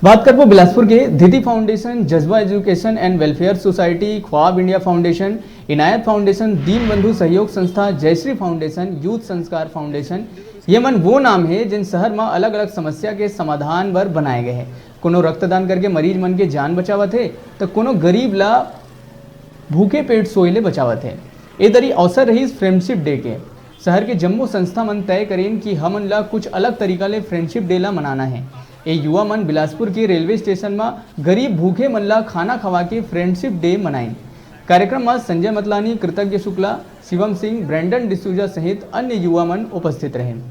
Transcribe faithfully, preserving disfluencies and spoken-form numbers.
बात करबो बिलासपुर के। धीती फाउंडेशन, जज्बा एजुकेशन एंड वेलफेयर सोसाइटी, ख्वाब इंडिया फाउंडेशन, इनायत फाउंडेशन, दीनबंधु सहयोग संस्था, जयश्री फाउंडेशन, यूथ संस्कार फाउंडेशन, ये मन वो नाम हे, जिन शहर म अलग-अलग समस्या के समाधान बर बनाए गए हे। कोनो रक्तदान करके मरीज मन के जान बचावत हे, त कोनो गरीब ला भूखे पेट सोए ले बचावत हे। ए दरी अवसर रहिस फ्रेंडशिप डे के। शहर के जम्मो संस्था मन तय करेन कि हमन ला कुछ अलग तरीका ले फ्रेंडशिप डे ला मनाना हे। ए युवा मन बिलासपुर के रेलवे स्टेशन म गरीब भूखे मन ला खाना खवा के फ्रेंडशिप डे मनाइन। कार्यक्रम म संजय मतलानी, कृतज्ञ शुक्ला, शिवम सिंह, ब्रैंडन डिसूजा सहित अन्य युवा मन उपस्थित रहेन।